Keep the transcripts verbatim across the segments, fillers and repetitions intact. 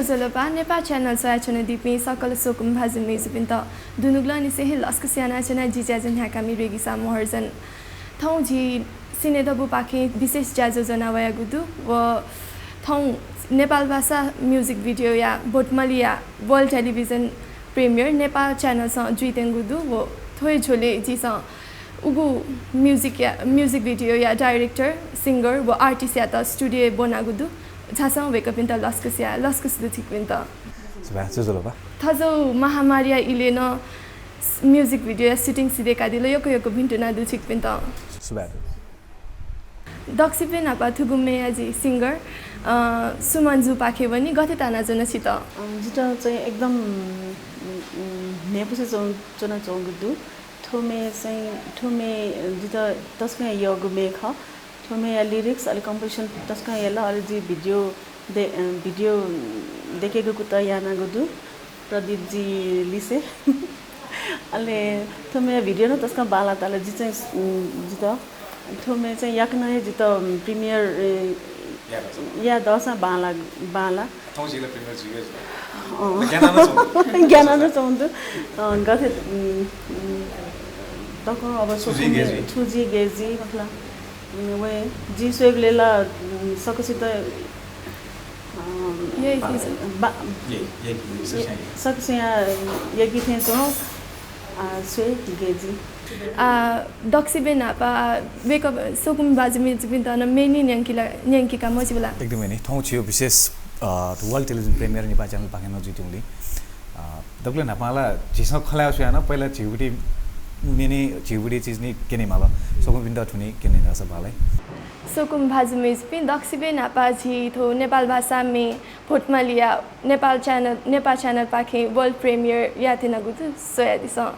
ज्वजलपा, नेपाः च्यानल स्वयाच्वनादीपिं सकल स्वकुमि भाजु मय्जुपिन्त दुनुगलंनिसें हे लसकुस यानाच्वना। जि ज्याझ्वः न्ह्याकामि रेगिसा महर्जन। थौं जि सिनेधुपाखें विशेष ज्याझ्वः ज्वना वयागु दु। व थौं नेपाल भाषा music video-या भोटमलिया world television premiere नेपाः च्यानलसं जुइत्यंगु दु। व थ्व हे झ्वलय् जिसं उगु music-या, music video-या director, singer व artist-यात studio-य् ब्वनागु दु। झासँ वय्कःपिन्त लसकुस याये, लसकुस दु छिकपिन्त। सुभाय्, ज्वजलपा। थज्याःगु महामारीया इलय् नं music video-या shooting सिधय्कादिल, यक्व यक्व भिन्तुना दु छिकपिन्त। सुभाय्। दक्वसिबें न्हापा थुगु म्येया जि singer, अ, सुमन जुपाखें वनी, गथे तानाच्वन छित? अ, जितः चाहिँ एकदम, उम्, उम्, न्ह्यइपुसे च्वं-, च्वनाच्वंगु दु। थ्व म्ये चाहिँ, थ्व म्ये जितः तसकं यःगु म्ये खः। थ्व म्येया lyrics अले composition तसकं यल, अले जि video दे-, अ, video दय्केगु कुतः यानागु दु प्रदीप जी लिसे। अले थ्व म्येया video नं तसकं बांलाः ताल। जि चाहिँ, उम्, जितः थ्व म्ये चाहिँ याकनं हे जितः premiere, ए, या दःसां बांला, बांला। थौं झीला premiere जुइगु जुल। अँ। ग्यानानं च्वं। ग्यानानं च्वं दु। अँ, गथे, उम्, उम्, तकं अब छु जुइगु जुइ। छु जुइगु जुइ, मतलब, उम्, वय्, जिं स्वयेबलय् ला, उम्, सकसित, अँ, यइगु जुइ। बा-, यइ, यइगु जुइ, ये-, सकसियां। सकसियां यइगु थें च्वं, आ, स्वयेगु जुइ। आ, दक्वसिबें न्हापा, आ, वय्कः स्वकुमि भाजु मय्जुपिन्त नं म्ये न्यंकिला, न्यंकिका मजिबला। एकदमै नि, थौं छिगु विशेष, अ, world television premiere नेपाः च्यानलपाखें नं जुइत्यंगुलिं, अ, दकलय् न्हापां ला झीसं खँ ल्हाये स्वयाः नं पहिला झीगुति म्ये नि, झीगुति चिज नि क्यने माल। स्वकुमिपिन्त थुनी क्यने धाःसा बांलाइ। स्वकुमि भाजु मय्जुपिं, दक्वसिबें न्हापा झी थ्व नेपाल भाषा म्ये भोटमलिया नेपाल च्यानल, नेपाः च्यानलपाखें world premiere यायेत्यनागु दु, स्वयादिसँ।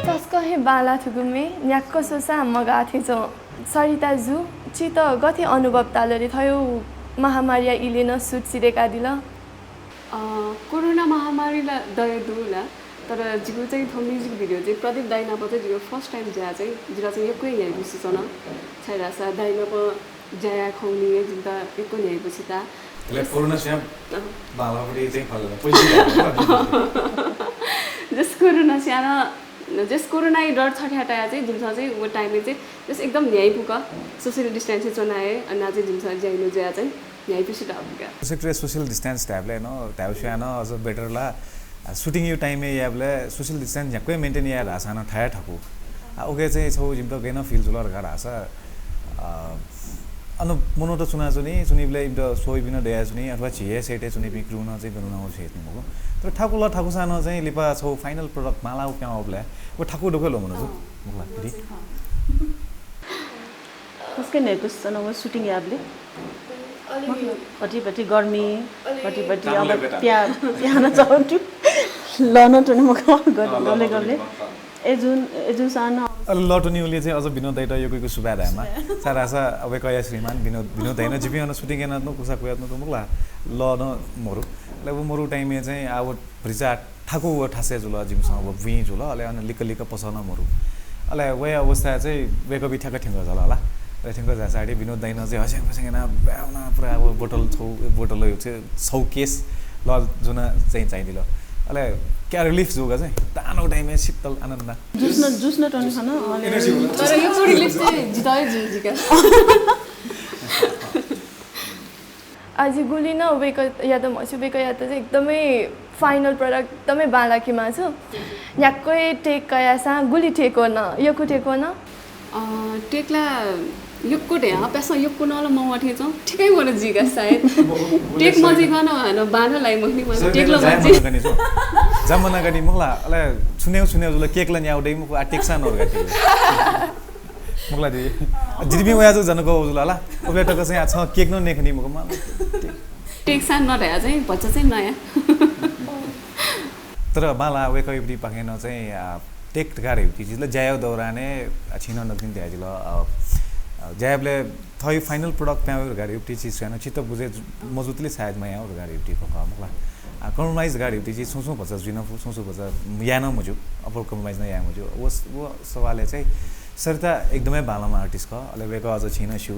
तसकं हे बांलाः थुगु म्ये, न्ह्याक्व स्वसां मगाः थें च्वं। सरिता जु, छित गथे अनुभव ताल ले, थ्व महामारीया इलय् नं shoot सिधय्कादिल? अ, कोरोना महामारी ला दया दु ला, तर जिगु चाहिँ थ्व music video चाहिँ प्रदीप दाइ नाप चाहिँ जिगु first time ज्या चाहिँ जितः चाहिँ यक्व हे न्ह्यइपुसे च्वन। छाय्धाःसा दाइ नाप ज्या याये खंगुलिं हे जिमित यक्व न्ह्यइपुसे ताः। अले कोरोना स्वयां अँ। बांलाःगु चाहिँ खँ ला, positive। Just कोरोना स्वयां नं, just कोरोनाया डर छथ्याः तयाः चाहिँ जिमिसं चाहिँ व time-य् चाहिँ just एकदम न्ह्यइपुक social distance च्वनाः हे, अन चाहिँ जिमिसं ज्या याना जुयाः चाहिँ न्ह्यइपुसे ताःगु का। Social distance धायेबलय् नं, धायेबलय् स्वयाः नं अझ better ला, आ, shooting-या time-य् यायेबलय् social distance न्ह्याक्व हे maintain याये धाःसां नं थाय् थाकु। आ, उकी चाहिँ छगू जिमित गय् नं feel जुल धकाः धाःसा, आ, अन मनूत च्वनाच्वनी, च्वनीबलय् इमित स्वइपिं नं दयाच्वनी, अथवा झी हे set-य् च्वनीपिं crew नं चाहिँ गन नं वःगु हे मखु। तर थाकु ला, थाकुसां नं चाहिँ लिपा छगू final product बांलाःगु पिहां वःबलय् व थाकु दक्व हे ल्वःमन जु। अँ। मखु ला, अँ, दिदी? अँ। तसकं न्ह्यइपुसे च्वन व shooting याःबलय्। अलिक मतलब, भति भति गर्मी, अलिक भति भति तापले अब बेता। प्या-, प्याहां च्वंगु, लः नं त्वने मखं, गर-, अँ, लः गबले नं त्वने गबले। मखं। अय्जूगु, अय्जूसां नं। अले लः त्वनीगुलिं चाहिँ अझ विनोद दाइयात यक्व यक्व सुभाय् धायेमाः। छाय्धाःसा वय्कःया श्रीमान विनोद, विनोद दाइनं जिपिं अन shooting यानाच्वनागु, कुसा कुयाच्वनागु मखु ला, लः नं मरु। अले व मरु time-य् चाहिँ आ व भतिचा थाकु व थासय् जुल, जिमिसं व बुँइ जुल, अले अन लिक्क लिक्क पसः नं मरु। अले वया अवस्था चाहिँ वय्कःपिं थ्याक्क थ्यंक झाल ला। अले थ्यंक झाःसाथं विनोद दाइनं चाहिँ हस्यां फस्यां यानाः ब्याहा यानाः पुरा व बोतल छौ, बोतल यो चाहिँ छौ case लः ज्वनाः चाहिँ झायादिल। अले क्या relief जूगु चाहिँ ताःनागु time-य् शीतल आनन्द। Juice नं, juice नं त्वने खन, अले energy होला। तर यक्व relief चाहिँ जितः हे जुल जिका। अझ गुलि नं वय्कःयात म्हस्यू, वय्कःयात चाहिँ एकदमै final product एकदमै बांलाक माःगु। न्ह्याक्व हे take कयाःसां गुलि take वन, यक्व take वन? अ, take ला यक्व धयाः, प्यासं यक्व नं ला मवः थें च्वं, ठिकै वन जिका सायद। Take मजुइकं नं हानं बांलाः लाइ मखुनि, मला take ला मजि। जम्मा नगनि मखु ला, अले छुनेउ छुनेउ जुल, cake ला न्याउ दइ मखु, आ take सां नोर गाति। मखु ला दिदी। दिदीपिं वया जक जनक जुल ला। उबलय् तक चाहिँ आ छं cake नं नये खनी मखु मा। Take सां नधया चाहिँ भचा चाहिँ नया। तर बांलाः वय्कःपिनिपाखें नं चाहिँ, आ, take धकाः धइगु चिज ला ज्याया दौरानय्, आ, छिं नं नकतिनि धयादिल, आ, आ, ज्यायाबलय् थःगु final product प्याहां वयेगु धकाः धइगु चिज स्वयां नं चित्त बुझे मजुतले सायद मयाः धकाः धइगु खः मखु ला। आ, compromise धकाः धइगु चिज छुं छुं भचा जुइ नं फु, छुं छुं भचा याये नं मज्यू, अप्वः compromise नं याये मज्यू। व, व सवालय् चाहिँ सरिता एकदमै बांलाम्ह artist खः। अले वय्कः अझ छिं नं स्यू,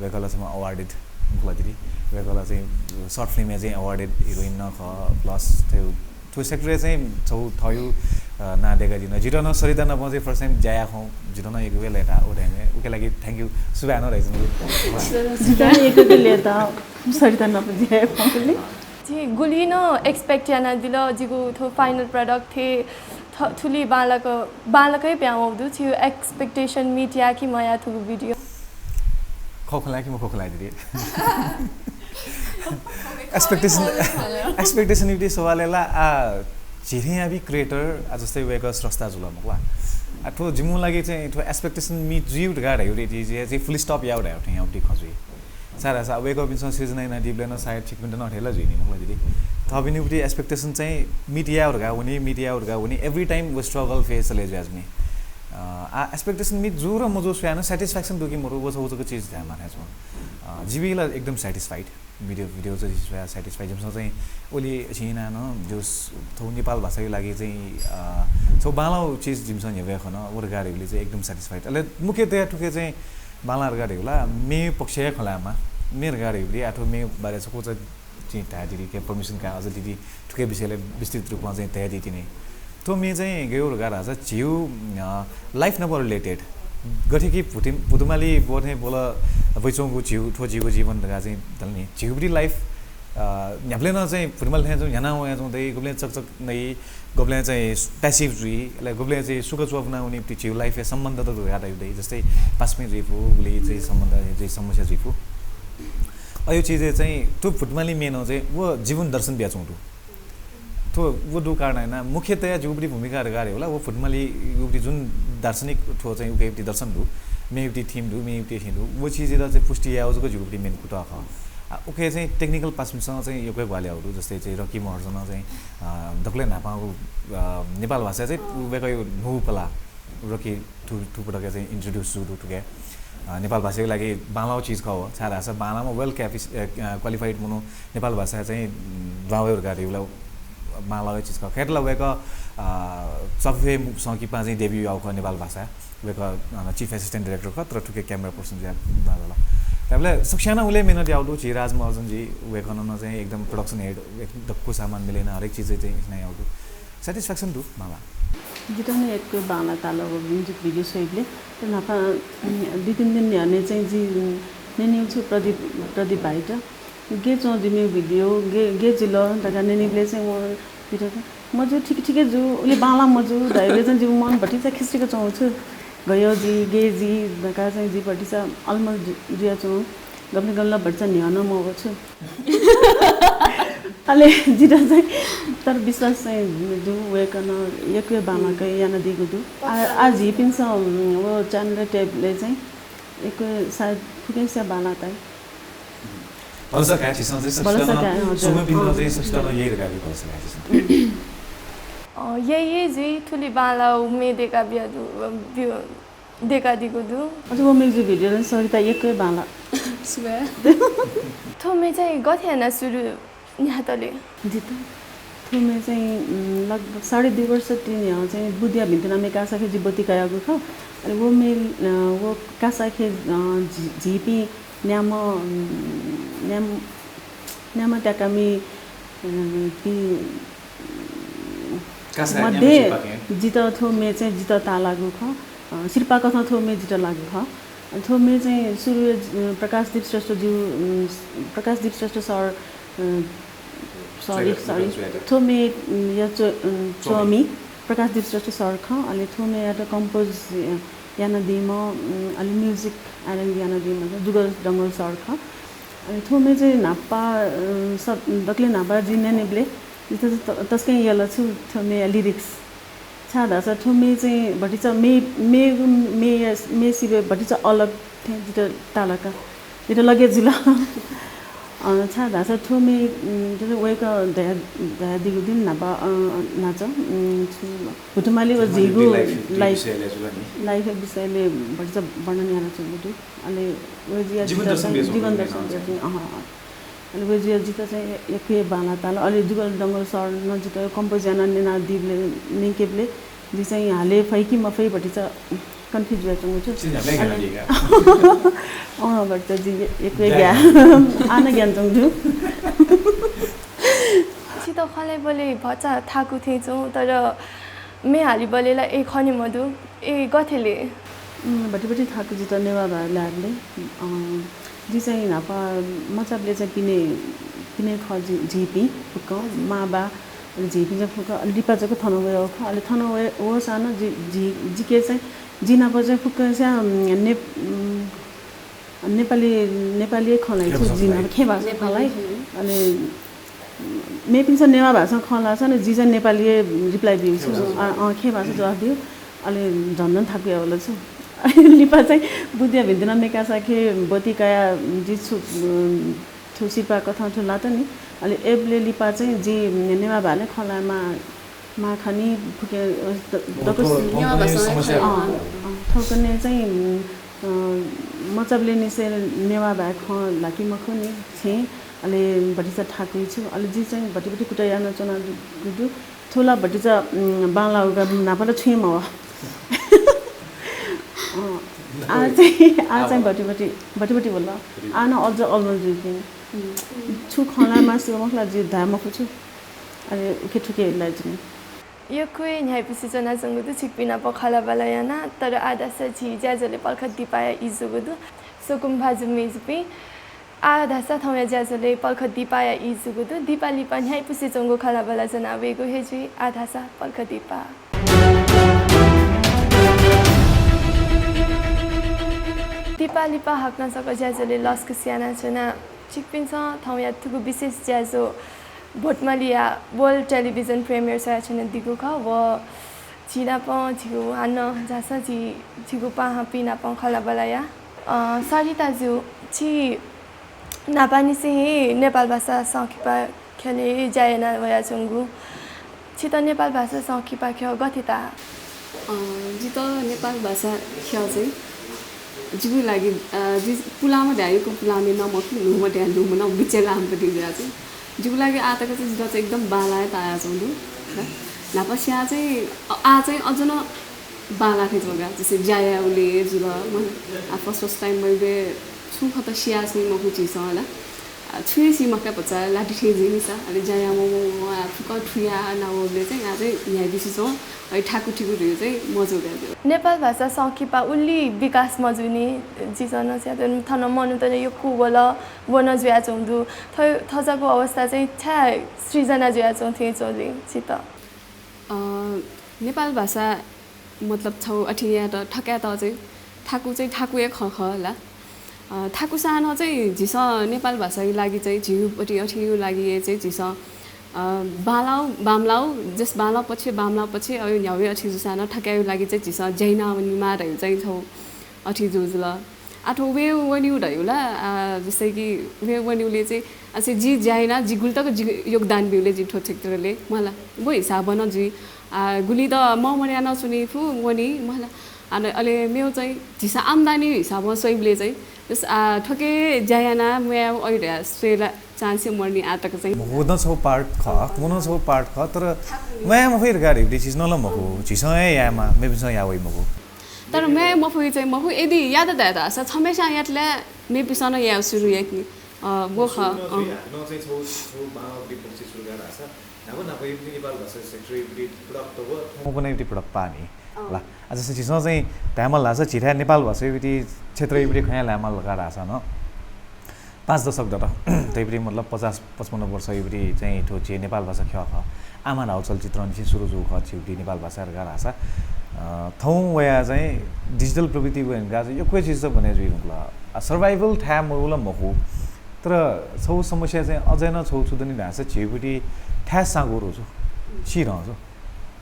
वय्कः ला छम्ह awarded मखु ला दिदी, वय्कः ला चाहिँ सर्ट फिल्मया चाहिँ अवार्डेड हिरोइन नं खः, प्लस थ्व थ्व सेक्टरय् चाहिँ छौ थयु नां देका दिन। जितः नं सरिता नाप चाहिँ फर्स्ट टाइम ज्या याखं जितः नं एक वेला यात, उ टाइमय् उके लागि थ्याङ्क यू सुभाय् नं धाइजु। जितः नं एक वेला यात सरिता नाप ज्या याखंलि। जि गुलि नं एक्सपेक्ट यानादिल, जिगु थ्व फाइनल प्रडक्ट थें थुलि बांलाक बांलाकै ब्यां वःगु दु। छिगु एक्सपेक्टेसन मिट या कि मया थुगु भिडियो? खखुला कि मखखुला दिदी। एक्सपेक्टेसन एक्सपेक्टेसन इति सवालय् ला आ झिथें याबी क्रिएटर आ जस्तै वय्कः स्रष्टा जुल मखु ला। आ थ्व जिमु लागि चाहिँ थ्व एक्सपेक्टेसन मिट जुइ धकाः धाइ उति चाहिँ फुल स्टप याउ धाइ उति याउ उति खँ जुइ। सारा सा वय्कःपिन्सं सिर्जना यानादीबलय् नं सायद छिकपिन्त नं थेला जुइ नि मखु ला दिदी। थःपिनि उति एक्सपेक्टेसन चाहिँ मिट याउ धकाः वनी मिट याउ धकाः वनी every time व स्ट्रगल फेस चले जुया जुनी। आ एक्सपेक्टेसन मिट जु र मजु स्वयानं स्याटिस्फ्याक्सन दु कि मरु व छौ जक चिज ध्यान माथाय् च्वं। जिबी ला एकदम स्याटिस्फाइड। भिडियो भिडियो चाहिँ स्वया स्याटिस्फाइड जिमिसं चाहिँ ओली छिना न जो थौ नेपाल भाषाको लागि चाहिँ छौ बांलाउ चिज जिमिसं न्ह्यवया खन व गाडीले चाहिँ एकदम स्याटिस्फाइड। अले मुख्यतया थुके चाहिँ बांला गाडीला मे पक्षया खलामा मे गाडीले आठो मे बारे छको चाहिँ चाहिँ धाय दिदी के परमिशन का अझ दिदी थुके विषयले विस्तृत रूपमा चाहिँ धाय दिदी नि। थ्व मे चाहिँ गयो धकाः धाःसा झिउ लाइफ नम्बर रिलेटेड गथे कि भुतुमाली बोधे बोल वइच्वंगु झिउ थ्व झिउगु जीवन धकाः चाहिँ धल नि झिउबुटी लाइफ न्ह्याबलें नं चाहिँ भुतुमाली थें चाहिँ न्ह्याना वया चाहिँ दइ गुबलें चकचक नै गुबलें चाहिँ प्यासिभ जुइ अले गुबलें चाहिँ सुख च्वपुना उनी झिउ लाइफ सम्बन्ध त धकाः दइ जस्तै पासमी जुइफु गुली चाहिँ सम्बन्ध चाहिँ समस्या जुइफु। अयो चिज चाहिँ थ्व भुतुमाली मेनं चाहिँ व जीवन दर्शन बियाच्वं दु। थ्व व दु कारण हैन मुख्यतया जिगुपट्टि भूमिका अधिकार होला व भुतुमाली युपट्टि जुन दार्शनिक थ्व चाहिँ उकेपट्टि दर्शन दु, मेयुपट्टि थिम दु, मेयुपट्टि थिम दु, व चिज चाहिँ पुष्टि याव जक जिगुपट्टि मेन कुतः खः। आ, उके चाहिँ टेक्निकल पासमिसं चाहिँ यक्वे ग्वाले आउ दु, जस्तै चाहिँ रकी महर्जन चाहिँ दकले न्हापांगु नेपाल भाषा चाहिँ वेकयो न्हू पला रकी थु थुपटके चाहिँ इन्ट्रोड्युस जु दु थुके नेपाल भाषाको लागि बांलाउ चिज खः हो। छाय् धाःसा बांलामा वेल क्यापिस क्वालिफाइड मनु नेपाल भाषा चाहिँ द्वावै उर्गारी उला बांलाउ चिज खः। खेतला वेक चफे संकिपा चाहिँ डेब्यू याउ खः नेपाल भाषा। वेक चिफ एसिस्टेन्ट डाइरेक्टर खः तर थुके क्यामेरा पर्सन जुया बांला। त्याबले सुक्ष्याना उले मेहनत याउ दु। झी राज महर्जन जी वेकन चाहिँ एकदम प्रोडक्सन हेड दक्कु सामान मिलेन हरेक चिज चाहिँ इसना याउ दु। स्याटिस्फ्याक्सन दु बांला। जितः नं यक्व बांला ताल व म्युजिक भिडियो स्वइबले। तर न्हापा दुई तीन दिन न्ह्यःने चाहिँ जि न्यनेउ छु प्रदीप प्रदीप भाइत गे च्वं जिमि भिडियो गे गे जुल धकाः न्यनेबले चाहिँ व भिडियो मजु ठिक ठिक जु उले बांला मजु धाइबले चाहिँ जिमि मन भटिचा खिस्टिक च्वं छु। गयो जि गे जि धकाः चाहिँ जि भटिचा अलमल जुया च्वं। गमले गमला भटिचा न्ह्यः नं मव छु। अले जितः चाहिँ तर विश्वास चाहिँ दु वय्कलं यक्व बांलाक यानादीगु दु। आ, आ झीपिन्सं व च्यानल ट्याबले चाहिँ यक्व सायद फुकेस्या बांला ताइ। भलसा काय् छिसं चाहिँ भलसा काय्, हजुर। सोमयपिन्त चाहिँ सस्ता न यही रकाबी भलसा काय् छिसं। यही यही जुइ थुलि बांला उमे देका बिया दु। देकादीगु दु। अझ व म्युजिक भिडियोलं सरिता यक्व बांला। सुभाय्। थ्व मे चाहिँ गथे याना सुरु न्ह्यातले? जित थ्व मे चाहिँ लगभग साढे दुई वर्ष तिन यां चाहिँ बुद्धिया भिन्तुना मे कासाखे जि बति कायागु खः। अनि व मे व कासाखे झीपिं न्याम न्याम न्याम त्याकामी पि मध्ये जित थ्व मे चाहिँ जित तालागु खः। सिरपाकथं थ्व मे जित लागु खः। थ्व मे चाहिँ सुरु प्रकाशदीप श्रेष्ठ ज्यू प्रकाशदीप श्रेष्ठ सर सरी सरी थ्व मे या च्वमि प्रकाशदीप श्रेष्ठ सर खः। अले थ्व मेयात कम्पोज यानादीम्ह अले म्युजिक एरेन्ज यानादीम्ह जुगल डंगोल सर खः। अले थ्व मे चाहिँ न्हापा दकले न्हापा जि न्यनेबले जित तस्कं यल छु थ्व मेया लिरिक्स। छाय् धाःसा थ्व मे चाहिँ भटिचा मे मे मे मे सिबे भटिचा अलग थें जित तालाका जित लगे जुल। छाय् धाःसा थ्व मे वय्क धया धयादीगु दिन न्हापा न्हाच हुतुमाली व झीगु लाइफ लाइफ विषयले भटिचा वर्णन यानाच्वंगु दु। अले वय्जिया जीवन दर्शन अले वय्जिया जित चाहिँ यक्व बांला ताल। अले जुगल डंगोल सर न जित कम्पोज याना नेना दिबले नेकेबले जि चाहिँ हाले फै कि मफै भटिचा कन्फ्युज जुयाच्वंगु छु। अँ, भतिचा जि यक्व ज्ञा। आः नं ज्ञान च्वंगु दु। छित खँल्हाइबलय् भचा थाकु थें च्वं, तर म्ये हालीबलय् ला ए खने मदु। ए गथे ले? उम्, भतिभति थाकु जितः नेवाः भाय् ल्हायेबलय्। अँ, जि चाहिँ न्हापा मचाबलय् चाहिँ पिने, पिने खः जि, झीपिं फुक्कं, मांबा, अले झीपिं चाहिँ फुक्कं, अले लिपा जक थन वयागु खः। अले थन वये, वःसां नं जि, जि, जिके चाहिँ, जि नाप चाहिँ फुक्कं चाहिँ, उम्, ने-, उम्, नेपाली, नेपाली खँ ल्हाइ छु, जि नाप खेँ भाषा खँ ल्हाइ। अले मेपिन्सं नेवाः भाषां खँ ल्हाःसा नं जि चाहिँ नेपालीइ रिप्लाई ब्यू छु। अँ, अँ, खेँ भाषा जवाफ ब्यू। अले झन झन थाकुया वल छु। लिपा चाहिँ बुद्धिया भिंतुना मेकासा खे बति काया जि छु, उम्, थ्व सिरपाः कथं थ्व लात नि। अले एबलय् लिपा चाहिँ जि नेवाः भाले खँ ल्हायेमा, माखनी फुके, अ, द-, दक्व नेवाः भाषां समस्या। अँ, अँ, थौंकन्हय् चाहिँ, उम्, अ, मचाबलय् निसें नेवाः भाय् खँ ल्हाकी मखु नि, छेँ, अले भतिचा थाकुइ छु, अले जि चाहिँ भतिभति कुतः याना च्वना दु, दु। थ्व ला भतिचा, उम्, बांलाःगु का न्हापा ला छुं मवः। अँ, आः चाहिँ, आः चाहिँ भतिभति, भतिभति वल। आः नं अझ अलमल जुइपिं। छु खँ ल्हायेमास्ति मखु ला, जि धाये मफु छु। अले उखे थुखे ल्हाइ जिं। यक्व हे न्ह्याइपुसे च्वनाच्वंगु दु छिकपिं नाप खँल्हाबल्हा याना, तर आः धाःसा झी ज्याझ्वलय् पलख दिपाया ई जूगु दु। स्वकुम्भा जु मय्जुपिं, आः धाःसा थौंया ज्याझ्वलय् पलख दिपाया ई जूगु दु। दिपा लिपा न्ह्याइपुसे च्वंगु खँल्हाबल्हा ज्वना वयेगु हे जुइ। आः धाःसा पलख दिपा। दिपा लिपा हाकनं जक ज्याझ्वलय् लसकुस यानाच्वना। छिकपिन्सं थौंया थुगु विशेष ज्याझ्वः भोटमलिया World Television Premiere स्वयाच्वनादीगु खः। व झी नाप झीगु हानं झासँ झी, झीगु पाहांपिं नाप खँल्हाबल्हा या। अ, सरिता जु, छि न्हापांनिसें हे नेपाल भाषा संकिपा ख्यलय् ज्या याना वयाच्वंगु। छित नेपाल भाषा संकिपा ख्यः गथे ताः? अ, जितः नेपाल भाषा ख्यः चाहिँ जिगु लागि, अ, जि पुलांम्ह धाये यक्व पुलांम्ह नं मखु, ल्हूम्ह धाये ल्हूम्ह नं बिचय् लाःम्ह पति जुया चाहिँ। जिगु लागि आः तक चाहिँ जितः चाहिँ एकदम बांलाः हे तायाच्वंगु दु। न्हापा स्याः चाहिँ, अ, आः चाहिँ अझ नं बांलाः थें च्वं का। जस्तै ज्या यायेबलय् जुल, म, आ, first first time मैले छुं खँ त सिया सी मखु झीसं ला। आ, छुं हे सी मखु का, भचा लाठी थें जुइ नि सा। अले ज्या याः वं वं वं आ फुक्कं थुया नावःबलय् चाहिँ आः चाहिँ न्ह्याइपुसे च्वं, अले थाकु थिकु धइगु चाहिँ मजू का। नेपाल भाषा संकिपा उलि विकास मजूनि, झीसं नं स्यात, थन मनूत नं यक्व वल, वन जुयाच्वंगु दु। थ-, थज्याःगु अवस्था चाहिँ छाय् सृजना जुयाच्वं थें च्वं ले छित? अ, नेपाल भाषा मतलब छगू अथे यायेत, थकायेत चाहिँ थाकु चाहिँ थाकु हे खँ खः ला। अ, थाकुसां नं चाहिँ झीसं नेपाल भाषाया लागि चाहिँ झीगु पति अथेया लागि हे चाहिँ झीसं, अ, बांलाउ, बांमलाउ, जस बांलाउ पछि, बांमलाउ पछि, अ, न्ह्याउ हे अथे जूसां नं थकायेया लागि चाहिँ झीसं ज्या याना वनेमाः धइगु चाहिँ छगू अथे जू जुल। आः थ्व वये वनेगु धइगु ला, आ, जस्तै कि वये वनेगुलय् चाहिँ, आ, से जि ज्या याना, जि गुलि तक जि योगदान ब्यूले जि थ्व क्षेत्रलय्, मला। व हिसाबं नं जुइ, आ, गुलि त मं मन्या नं च्वनी फु, वनी, मला। आ, न-, अले मेव चाहिँ झीसं आम्दानी हिसाबं स्वइबलय् चाहिँ, जस, आ, थ्वके ज्या याना, म्वाये अय् धया स्वये ला chance हे मरुनि आः तक चाहिँ। व नं छगू part खः, व नं छगू part खः, तर म्वाये मफइ धकाः धइगु चिज नं ला मखु, झीसं हे यायेमाः, मेपिन्सं याः वइ मखु। तर म्वाये मफइ चाहिँ मखु, यदि यात धाये धाःसा छम्हस्यां यात ला मेपिन्सं नं याये सुरु याइ नि। अ, व खः, अँ। हाकनं चाहिँ छगू, छगू बांलाःगु पति सुरु याये धाःसा, न्हापा न्हापा इपिं नेपाल भाषा क्षेत्रया पति product त व थौंकन्हय् पति product पाः नि। अँ। ला, आ, जस्तै झीसं चाहिँ धायेमाल धाःसा झीथाय् नेपाल भाषा पति क्षेत्रया पति खँ ल्हायेमाल धकाः धाःसा नं पाँच दशक दत। थ्व पति मतलब पचास पचपन्न वर्ष पति चाहिँ थ्व झी नेपाल भाषा ख्यः खः। आमा धाउ चलचित्रंनिसें सुरु जूगु खः झी पति नेपाल भाषा धकाः धाःसा। अ, थौं वयाः चाहिँ digital प्रविधि वयेधुंकाः चाहिँ यक्व चिज बने जुइ धुंकल। आ, survival थाय् मरुगु ला मखु। तर छगू समस्या चाहिँ अझै नं छगू छु दनि धाःसा झी पति थाय् साँगुरु छु, चिधं छु।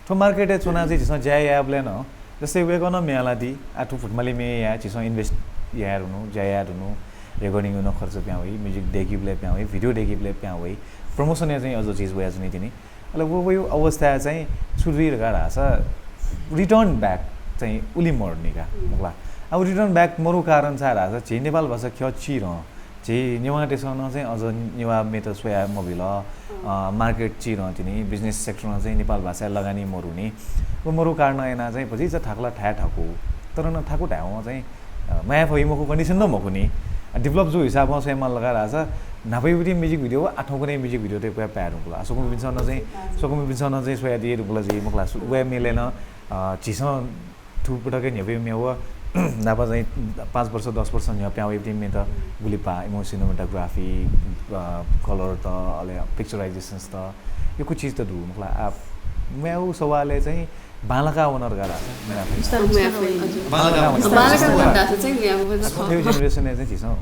थ्व market-य् च्वनाः चाहिँ झीसं ज्या यायेबलय् नं, जस्तै वय्कलं म्ये हालादी, आ, थ्व भोटमलिया म्ये याये, झीसं invest याये धुन, ज्या याये धुन, recording-या नं खर्च पिहां वइ, music दय्केबलय् पिहां वइ, video दय्केबलय् पिहां वइ, promotion-या चाहिँ अझ चिज वयाच्वनी तिनि। अले व, व अवस्थाय् चाहिँ छु जुइ धकाः धाःसा return back चाहिँ उलि मरुनि का, मखु ला। अब return back मरुगु कारण छाय् धाःसा झी नेपाल भाषा ख्यः चिधं झी नेवाःतय्सं नं चाहिँ अझ नेवाः म्येत स्वया मबिल। अँ। अ, market चिधं तिनि, business sector-ं चाहिँ नेपाल भाषाय् लगानी मरुनि। व मरुगु कारणं यानाः चाहिँ भतिचा थाकु ला थाय् थाकु। तर नं थाकु धायेवं चाहिँ, अ, माया फइ मखु condition नं मखु नि। अ, develop जू हिसाबं स्वयेमाल धकाः धाःसा न्हापायागु म्युजिक भिडियो व आठौँकु म्युजिक भिडियो तक पुरा पाये धुंकल। अ, स्वकुमि पिन्सं नं चाहिँ, स्वकुमि पिन्सं नं चाहिँ स्वयादी धुंकल जुइ मखु ला। सु-, वया मेले नं, अ, झीसं थुपटके न्ह्यब्वया म्ये व नापं चाहिँ पाँच वर्ष, दस वर्ष न्ह्यः पिहां वइपिं म्येत गुलि पाः, इमिगु cinematography, अ, colour त, अले picturizations त, यक्व चिज त दु मखु ला। आ, म्येगु सवालय् चाहिँ बांलाका वन धकाः धाःसा, म्ये नापं। बिस्तारै, बिस्तारै वइ। बांलाका वन। बांलाका वन धाःसा चाहिँ म्ये अब थ्व generation-य् चाहिँ झीसं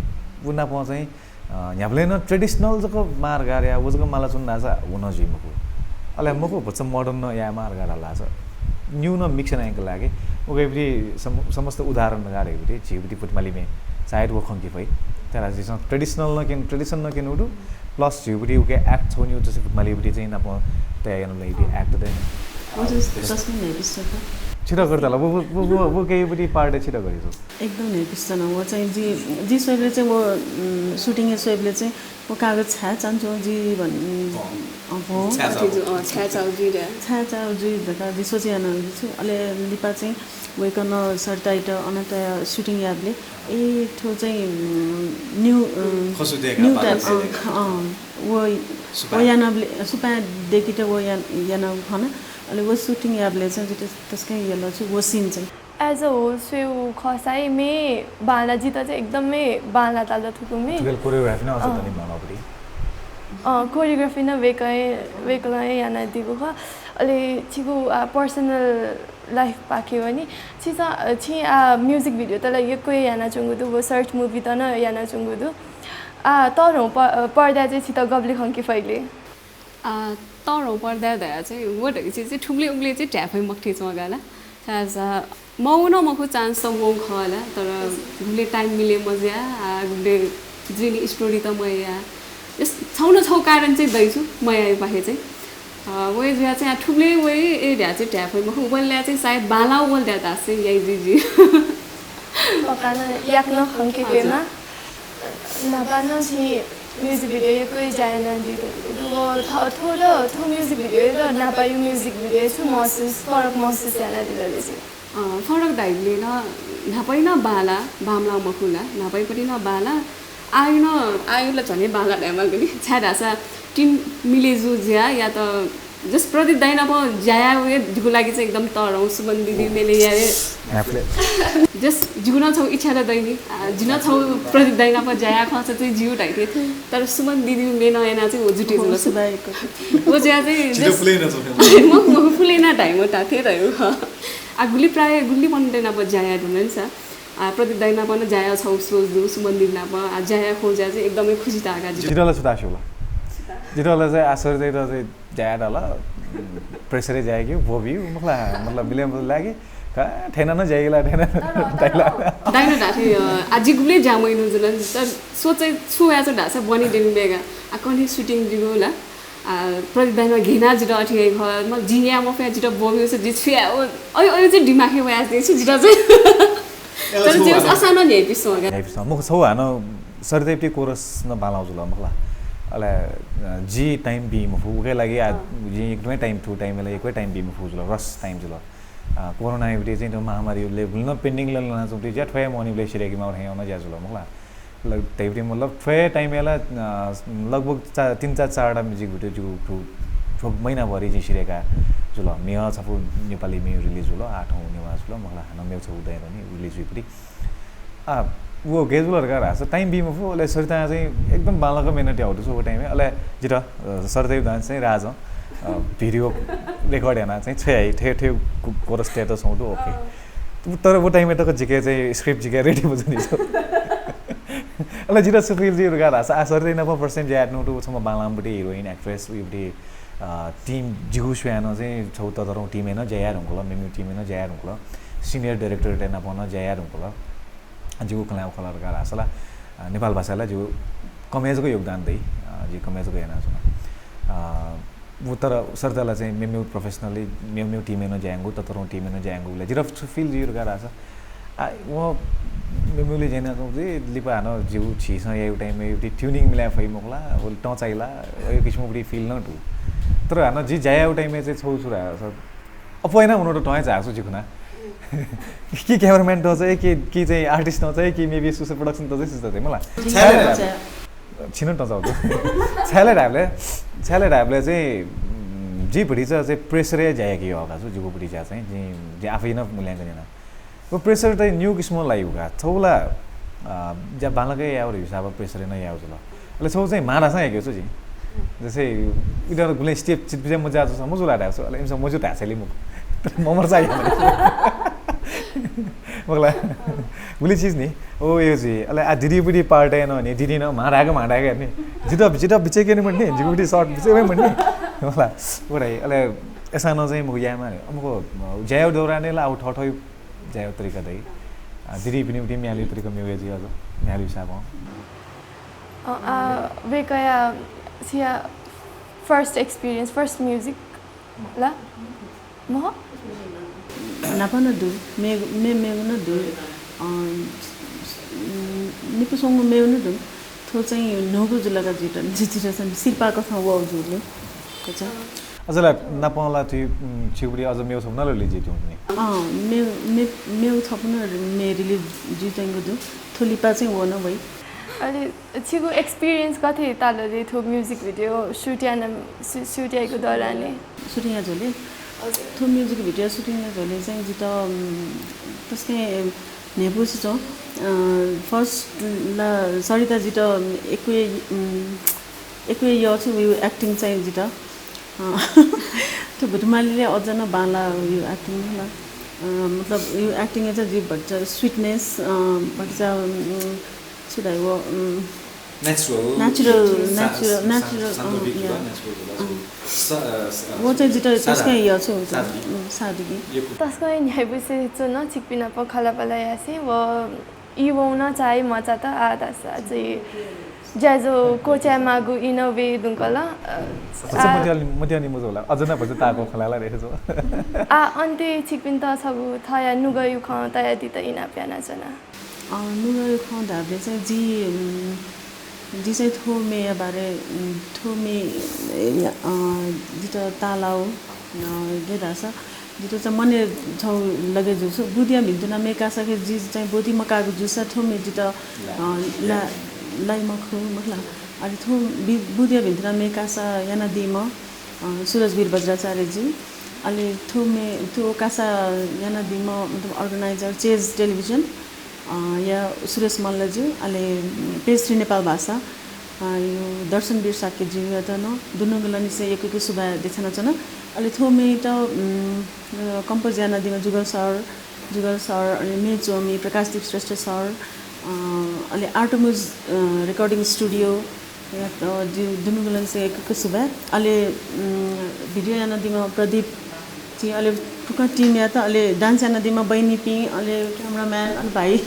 व नापं चाहिँ, अ, न्ह्याबलें नं traditional जक माः धकाः धाःसा, व जक माला च्वन धाःसा व नं जुइ मखु। अले मखु भचा modern नं याये माः धकाः धाःसा, न्यू नं mix याना यंकेगु लागि, उकियागु सम-, समस्त उदाहरण धकाः धाइगु झीगु फुटमाली म्ये, सायद व खंके फइ। तर झीसं traditional नं क्यन, tradition नं क्यनेगु दु, plus झीगु उकिया act छगू न्यू जसं फुटमालीगु चाहिँ नापं तयार यानाबलय् act दइ। व चाहिँ तसकं न्ह्यइपुसे च्वं। छितः गथे ताल? व, व, व, व, व, उकियागु part छितः गथे च्वं? एकदम न्ह्यइपुसे च्वन। व चाहिँ जि, जि स्वयेबलय् चाहिँ व, उम्, shooting-य् स्वयेबलय् चाहिँ व कागज छाय् चान्चु जि भन्-, अँ। अँ, भो। छाय् चाउ। अथे जु-, अँ, छाय् चाउ जुइ रे। छाय् चाउ जुइ धकाः जि सोचे यानागु छु। अले लिपा चाहिँ वय्कलं सरितायात अन तयाः shooting याःबलय्, ए, थ्व चाहिँ, उम्, न्यू, उम्, खसु देका, न्यू बाला type, अँ, देका। ख-, अँ, व, सुपाँय्। व यानाबलय्, सुपाँय् देकेत व यान-, यानागु खन। अले व shooting याःबलय् चाहिँ जितः तसकं यल छु व scene चाहिँ। As a whole स्वयेगु खःसा हे म्ये बांला, जितः चाहिँ एकदमै बांला ताल थुकिया म्ये। थुकिया choreography नं अझ अँ। तनि बांलाःगु दु। अँ, choreography नं वय्कलं, वय्कलं हे यानादीगु खः। अले छिगु, आ, personal life पाखे वनी। छिसं, अ, छिं, आ, music video त ला यक्व हे यानाच्वंगु दु, व short movie त नं यानाच्वंगु दु। आ, तःधंगु प-, अ, पर्दाय् चाहिँ छितः गबलय् खंके फइ ले? आ, तःधंगु पर्दाय् धया चाहिँ व धइगु चिज चाहिँ थुबलय् उबलय् चाहिँ धाये फइ मखुथें च्वं का ला। छाय्धाःसा मवं नं मखु, chance त वंगु खः ला, तर गुबलय् time मिले मज्या, आ, गुबलय् जुइ नि story त मयाः। Just छगू न छगू कारण चाहिँ दइ छु मयाःगु पाखे चाहिँ। अ, वया जुया चाहिँ आ थुबलय् वइ, ए, धया चाहिँ धाये फइ मखु, वलया चाहिँ सायद बांला वल धया धाःसा चाहिँ याइ जुइ जुइ। पक्का नं याकनं खंके फयेमा। न्हापा नं छिं music video यक्व ज्या यानादी। व थ-, थ्व द, थ्व music video द न्हापाया music video छु महसुस, फरक महसुस यानादिल ले छिं? अँ, फरक धाइबलय् नं न्हापाया नं बांला, बांमलाः मखु ला, न्हापायापट्टि नं बांला, आःया नं, आःया ला झन हे बांला धायेमाल खनी, छाय्धाःसा team मिले जू ज्या या त just प्रदीप दाइ नाप ज्या यायेगु हे जिगु लागि चाहिँ एकदम तःधं, सुमन दिदी मेले याये। Just जिगु नं छगू इच्छा त दइ नि, आ, जि नं छगू प्रदीप दाइ नाप ज्या याये खःसा चाहिँ ज्यू धाइथें। तर सुमन दिदी मेले याना चाहिँ व जुटे जुल। व ज्या चाहिँ just फुले याना धाइम्ह धाइम्ह धाइम्ह। आ, गुलि प्रायः गुलि मनूतय् नाप ज्या याये धुन नि सा। आ, प्रदीप दाइ नाप नं ज्या याये छगू सोच दु, सुमन दिदी नाप, आ, ज्या याये खः ज्या चाहिँ एकदमै खुसी ताः का जितः। जितः ला छु ताः स्यू ला? जितः ला चाहिँ आश्चर्य चाहिँ, चाहिँ ज्या याये धाल, pressure ज्या यायेगु, ब्वःबियु, मखु ला, मतलब, मिले मतलब लागि, का, थथे नं ज्या याइ ला, थथे नं दाइ ला। दाइनं धाःथें, अ, आ, जि गुबलें ज्या मयानागु जुल नि, तर सोच चाहिँ छु वया च्वं धाःसा बने देनु बेगा। आ, कन्हय् shooting जिगु ला। आ, प्रदीप दाइनं घिना जितः अथे याइ खः, मतलब, जिं याये मफया जितः ब्वःबिउ सा, जि छु याये, अ, अय्, अय् चाहिँ दिमागय् वया चाहिँ छु जितः चाहिँ। तर जितः असां नं न्ह्यइपुसे च्वं का। न्ह्यइपुसे च्वं। मखु छगू हानं सरितायापट्टि chorus नं बांलाः जुल मखु ला। अले, अ, जि time बी मफु, उकिया लागि आ, अँ। जिं एकदमै time थ्व time-य् ला यक्व time बी मफु जुल, rush time जुल। अ, कोरोनायापट्टि चाहिँ थ्व महामारीले गुलि नं pending लनाच्वंपिं ज्या थ्व हे मवनीबलय् सिधय्केमाः थें नं ज्या जुल मखु ला। ल, धइबलय् मतलब थ्व हे time-य् ला, अ, लगभग चा-, तीन चार, चारवटा music video जिगु थ्व, थ्व महिनाभरि जिं सिधय्का जुल। म्ये छपु नेपाली म्ये release जुल, आठौँ नेवाः जुल, मखु ला, हानं मेगु छपु दँय् रनी release जुइपट्टि। आ, व गय् जुल धकाः धाःसा time बी मफु, अले सरितां चाहिँ एकदम बांलाक मेहनत याःगु दु व time-य्। अले जितः, अ, सरिताया दां चाहिँ राजं, अ, video record यानाः चाहिँ छ्वयाइ, थ्व, थ्व को-, chorus तयेत छगू दु, OK। तर व time-य् तक जिके चाहिँ script जिके ready मजूनि। अले जितः छु feel जुइ धकाः धाःसा, आ, सरिताया नाप first time ज्या यायेत्यनागु दु, व छम्ह बांलाःम्ह heroine, actress, उइपट्टि, अ, team जिगु स्वयां नं चाहिँ छगू ततःधंगु team-य् नं ज्या याये धुंकल, मेमेगु team-य् नं ज्या याये धुंकल, senior director-तय् नाप नं ज्या याये धुंकल। जिगु खँ ल्हायेगु खः ला धकाः धाःसा ला, अ, नेपाल भाषाय् ला जिगु कमय् जक योगदान दइ, अ, जि कमय् जक यानाच्वना। अ, व तर सरिता ला चाहिँ मेमेगु professionally, मेमेगु team-य् नं ज्या यानागु, ततःधंगु team-य् नं ज्या यानागु, उबलय् जितः छु feel जुइ धकाः धाःसा, आ, व मेमेगुलि ज्या यानाच्वंगु चाहिँ लिपा हानं जिगु झीसं याइगु time-य् उइपट्टि tuning मिलाये फइ मखु ला, व लं चाइ ला, अय् किसिमं उइपट्टि feel नं दु। तर हानं जि ज्या याइगु time-य् चाहिँ छगू छु धाःसा, अप्वः यानाः मनूत लं हे झाःगु छु जिं खना। कि क्यामेराम्यान तःचा कि कि चाहिँ आर्टिस्ट तःचा कि मेबी सुसु प्रोडक्सन तःचा सिस्ता चाहिँ मला छाय्‌ले छिनु तःचा हो। छाय्‌ले धायेबलय् छाय्‌ले धायेबलय् चाहिँ जि भतिचा चाहिँ प्रेसरय् ज्या याके यः का छु जिगु भतिचा चाहिँ जि आफै नं मूल्यांकन याना। व प्रेसर त न्यू किसिमं लाइगु का। छौला ज्या बांलाक याउ हिसाब प्रेसर न याउ जुल। अले छौ चाहिँ मारासां याके छु जि। जसे इधर गुले स्टेप चित बिजा मजा छु समझ ला छु अले इमसा मजु धासेली मु। ममर सा या। मगला गुले चीज नि। ओ यो जी अले आ दिदी बुदी पार्ट न नि दिदी न माराग माराग नि। जित जित बिचे के नि मन्ने जिगुटी शॉट बिचे वे मन्ने। मगला ओराइ अले ऐसा न चाहिँ मु यामा अमको ज्यायो दौरान ला आउ ठौ ठौ ज्यायो तरिका दइ। दिदी पनि उठी म्याली तरिका मेवे जी अझ म्याली साब। अ, आ, वेकया सिया फर्स्ट एक्सपिरियन्स फर्स्ट म्युजिक ला मह नापन दु। मे मे मेगु न दु। निपुसंगु मेगु न दु। थो चाहिँ नोगु जुलगा जित जित सिरपा कथं व जुले। कचा अझ ला नापं ला तुइ छिगुडी अझ मेउ छपु न रिलिज जुइ तुं नि। अँ, मेउ मे मेउ छपु न मे रिलिज जुइ चाहिँ दु। थो लिपा चाहिँ व न वइ। अले छिगु एक्सपिरियन्स कथे ताल रे थो म्युजिक भिडियो सुट याना सुट याइगु दौरान? सुट या झोले। थो म्युजिक भिडियो सुटिङ या झोले चाहिँ जित तस्के नेबुस च फर्स्ट ला सरिता जित एक्वे एक्वे य छु एक्टिङ चाहिँ जित अ, थ्व भुतमालीले अझ नं बांला यो acting ला। अ, मतलब यो acting चाहिँ जी भचा sweetness, अ, भचा, उम्, छु धाइ वो, उम्, natural। Natural, सा-, natural, सा-, natural, अ, सान्दर्भिक या। वा, natural वा, अ। स-, अ, स-, वो चाहिँ जित सादा। तस्कै या छु, सादगी। उम्, सादगी। यो कु- तस्कै न्ह्याइपुसे छु न छिकपिना पखला पला यासे व ई वौना चाहिँ मचा त आ दासा चाहिँ ज्याझ्वः क्वचायेमाःगु in a way धुंकल। अ, अझ आ, मद्यानि, मद्यानि मजू होला। अझ न भचा ताको खलाला रे जो। आ, अन्ते छिकपिन्त छगू थया नुगःयु खँ तयादित इनाप यानाच्वना। अ, नुगःयु खँ धाःबलय् चाहिँ जि, उम्, जि चाहिँ थ्व मेया बारे, उम्, थ्व मे, अ, जित तालाउ, अ, गे धाःसा जितः चाहिँ मने छौ लगे जुसु बुदिया भिन्तुना मेकासा के जि चाहिँ बोधि मकागु जुसा थ्व मे जितः, अ, ला-, लाइ मखु, मखला। अले थ्व बि-, बुदिया भिन्तुना मेकासा यानादीम्ह, अ, सुरज वीर बज्राचार्य जी। अले थ्व मे, थ्व कासा यानादीम्ह, मतलब, organizer, चेज टेलिभिजन, अ, या सुरेश मल्लज्यू, अले पेज थ्री नेपाल भाषा, अ, यो दर्शनवीर शाक्यज्यूयात नं दुनुगलंनिसें यक्व यक्व सुभाय् देछानाच्वना। अले थ्व मेयात, उम्, अ, कम्पोज यानादीम्ह जुगल सर, जुगल सर, अले मे च्वमि प्रकाशदीप श्रेष्ठ सर, अ, अले आर्टोमुज, अ, रेकर्डिङ स्टुडियो, यात, अ, दु-, दुनुगलंनिसें यक्व यक्व सुभाय्। अले, उम्, भिडियो यानादीम्ह प्रदीप जी, अले फुक्क टिमयात, अले डान्स यानादीम्ह बहिनीपिं, अले क्यामेराम्यान, अले भाइ,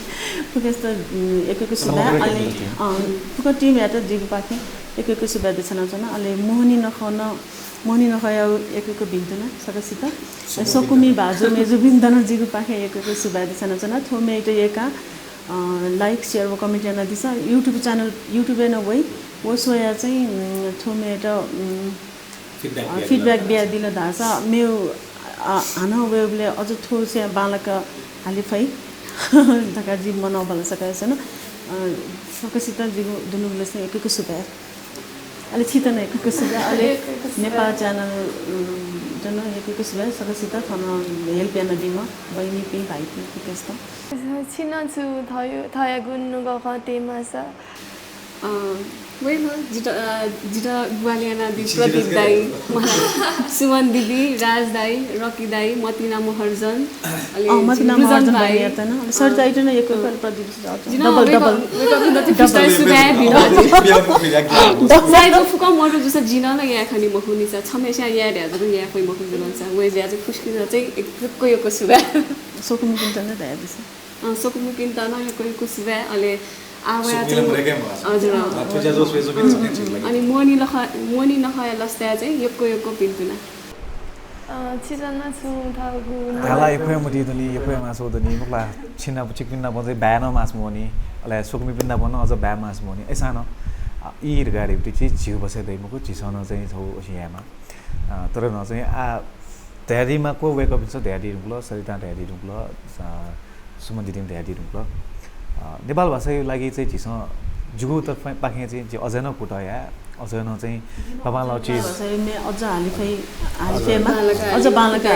फुक्कसित, उम्, यक्व यक्व सुभाय्। अले, अ, फुक्क टिमयात जिगु पाखें यक्व यक्व सुभाय् देछानाच्वना। अले मोहनी नखः नं, मोहनी नखःया यक्व यक्व भिन्तुना सकसित। अले सकसित। सकूमि भाजु मेजुपिन्त नं जिगु पाखें यक्व यक्व सुभाय् देछानाच्वना। थ्व मेयात यय्काः अ, like, share व comment यानादिसँ। YouTube channel, YouTube-य् नं वइ। व स्वयाः चाहिँ, उम्, थ्व मेयात, उम्, feedback अ, बियादिल feedback धाःसा। बियादिल धाःसा मेउ, अ, हानं वयेबलय् अझ थ्व स्वयाः बांलाक हाले फइ धकाः जि मनोबल सकसित नं। अ, सकसित जिगु दुनुगलंनिसें यक्व यक्व सुभाय्। अले छित नं यक्व यक्व सुभाय्, अले यक्व यक्व सुभाय्। नेपाल channel, उम्, त नं यक्व यक्व सुभाय्, सकसित थन help यानादीम्ह बहिनीपिं, भाइपिं, फुक्कसित। छिं नं छु थयो-, थयागु नुगः खँ तयेमाःसा? अ, वय् नं जितः, अ, जितः ग्वाहालि यानादी प्रदीप दाइ, सुमन दिदी, राज दाइ, रकी दाइ, मतिना महर्जन, अले अँ, मतिना महर्जन भाइ। बहिनीयात नं, अले सरिता अँ। आइटु नं यक्व यक्व अँ। प्रदीप जिन double, वय्‌कः, double। वय्‌कःपिन्त चाहिँ double। Freestyle सुभाय् बिल। Double। सायद फुक्कं मरु जूसा जिं नं याये खनी मखु नि सा, छम्हेस्यां याये धया जक याये फइ मखु जुल नि सा, वय्‌जुया चाहिँ फुस्किं चाहिँ यक्व यक्व सुभाय्। सकूमिपिन्त नं धयादिसँ। अँ, सकूमिपिन्त नं यक्व यक्व सुभाय्, अले आ वया चाहिँ हजुर। अँ, थ्व ज्याझ्वः स्वयाच्वंपिं छकः ठीक लागे। अनि मोहनी नखः, मोहनी नखःया लसताय् चाहिँ यक्व यक्व भिन्तुना। अ, छित नं छुं थःगु धाला यक्व हे मतिइ दनि, यक्व हे मास्ति दनि, मखुला छिनाप छिकपिं नाप चाहिँ बाय् नं मास्ति मवनी, अले सकूमिपिं नाप नं अझ बाय् मास्ति मवनी। अय्‌सां नं, अ, ई धकाः धइगु चिज झीगु बसय् दइ मखु, झीसं नं चाहिँ छगू अथे यायेमाः। अ, तर नं चाहिँ आ, धयादी माक्व वय्कःपिन्सं धयादी धुंकल, सरितां धयादी धुंकल, अ, सुमन दिदीं धयादी धुंकल। अ, नेपाल भाषाया लागि चाहिँ झीसं जिगु तर्फपाखें चाहिँ झी अझ नं कुतः याये, अझ नं चाहिँ बांबांलाःगु चिज। नेपाल भाषाया म्ये अझ हाले फइ, हाले फयेमा, अझ बांलाक, अ,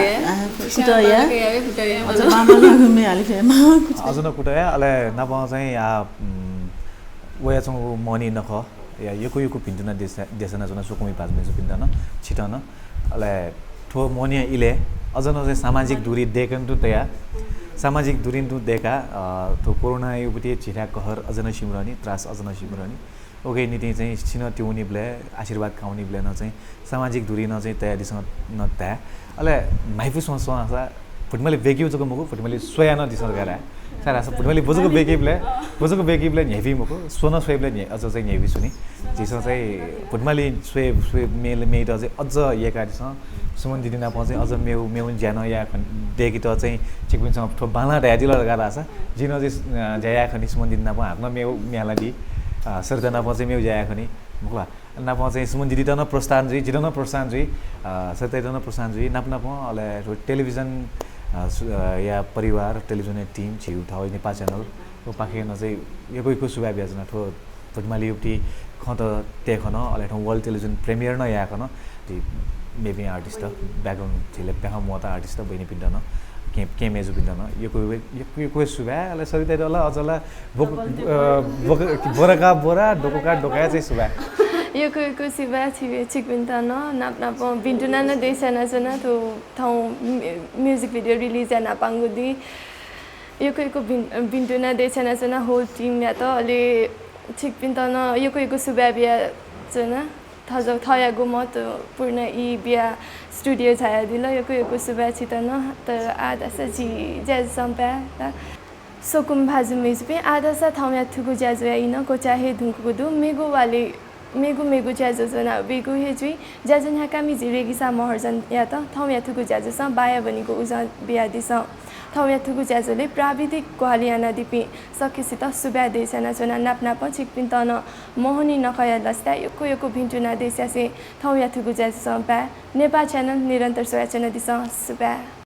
कुतः याये, अझ बांबांलाःगु म्ये हाले फयेमा। अझ नं कुतः याये, अले नापं चाहिँ आ, उम्, वयाच्वंगु मोहनी नखःया यक्व यक्व भिन्तुना देछा-, देछानाच्वना स्वकुमि भाजु मय्जुपिन्त नं, छित नं। अले थ्व मोहनीया इलय् अझ नं चाहिँ सामाजिक दूरी दय्कं तुं तयाः, सामाजिक दूरी तुं दय्काः, अ, थ्व कोरोनाया उबलय् झीथाय् कहर अझ नं सिमधःनि, त्रास अझ नं सिमधःनि। उकिया निंतिं चाहिँ छिं नं तिउनिबलय्, आशीर्वाद काउनिबलय् नं चाहिँ सामाजिक दूरी नं चाहिँ तयादिसँ नं धाये। अले म्हाइपु स्वं स्वं आसा भुतुमले ब्यकेगु जक मखु, भुतुमले स्वयाः नं दिसँ धकाः धाये। छाय् धाःसा भुतुमले व जक ब्यकेबलय्, व जक ब्यकेबलय् न्ह्याइपुइ मखु, स्वयाः स्वयेबलय् न्ह्याइ-, अझ चाहिँ न्ह्याइपुइ स्वनि। झीसं चाहिँ भुतुमले स्वये, स्वये म्ये, म्येत चाहिँ अझ यय्कादिसँ। सुमन दिदी नाप चाहिँ अझ मेगु, मेगु ज्या नं याये खन, दय्केत चाहिँ छिकपिन्सं थ्व बांलाः धयादिल धकाः धाःसा जिं नं चाहिँ, अ, ज्या याये खनि, सुमन दिदी नाप हाकनं मेगु म्ये हालादी, अ, सरिता नाप चाहिँ मेगु ज्या याये खनि, मखु ला? नाप चाहिँ सुमन दिदीत नं प्रोत्साहन जुइ, जित नं प्रोत्साहन जुइ, अ, सरितायात नं प्रोत्साहन जुइ, नाप नापं अले थ्व टेलिभिजन, अ, सु-, अ, या परिवार, टेलिभिजनया team, झीगु थःगु नेपाः channel, व पाखें नं चाहिँ यक्व यक्व सुभाय् बियाच्वना। थ्व भुतुमले उबलय् खँत तये खन, अले थौं world television premiere नं याये खन। झी मेपिं artist, background झीले प्याखं म्वाःत artist बहिनीपिन्त नं, केहेँ, केहेँ मय्जुपिन्त नं यक्व यक्व, यक्व यक्व सुभाय्। अले सरितायात ला अझ ला बोक-, अ, बोक-, बोरा का बोरा, द्वख का द्वख चाहिँ सुभाय्। यक्व यक्व सुभाय् छि-, छिकपिन्त नं, नाप नापं भिन्तुना नं देछानाच्वना, थ्व थौं म्यु-, music video release याये न्हापांगु दिं। यक्व यक्व भिन-, भिन्तुना देछानाच्वना whole team यात, अले छिकपिन्त नं यक्व यक्व सुभाय् बियाच्वना। थज्याःगु थःगु महत्त्वपूर्ण ई बियाः studio झायादिल, यक्व यक्व सुभाय् छित नं। तर आः धाःसा झी ज्याझ्वलय् पाय् ला। स्वकुमि भाजु मय्जुपिं, आः धाःसा थौंया थुगु ज्याझ्वःया ई नं क्वचाये हे धुंकूगु दु। मेगु वालय्, मेगु मेगु ज्याझ्वः ज्वनाः वइगु हे जुइ। ज्याझ्वः न्ह्याकामि जि रेगिसा महर्जनयात थौंया थुगु ज्याझ्वलय् बायावनीगु उजं बियादिसँ। थौंया थुगु ज्याझ्वलय् प्राविधिक ग्वाहालि यानादीपिं सकसित सुभाय् देछानाच्वना। नाप नापं छिकपिन्त नं मोहनी नखःया लसताय् यक्व यक्व भिन्तुना देछासें थौंया थुगु ज्याझ्वलय् पाय्। नेपाः channel निरन्तर स्वयाच्वनादिसँ। सुभाय्।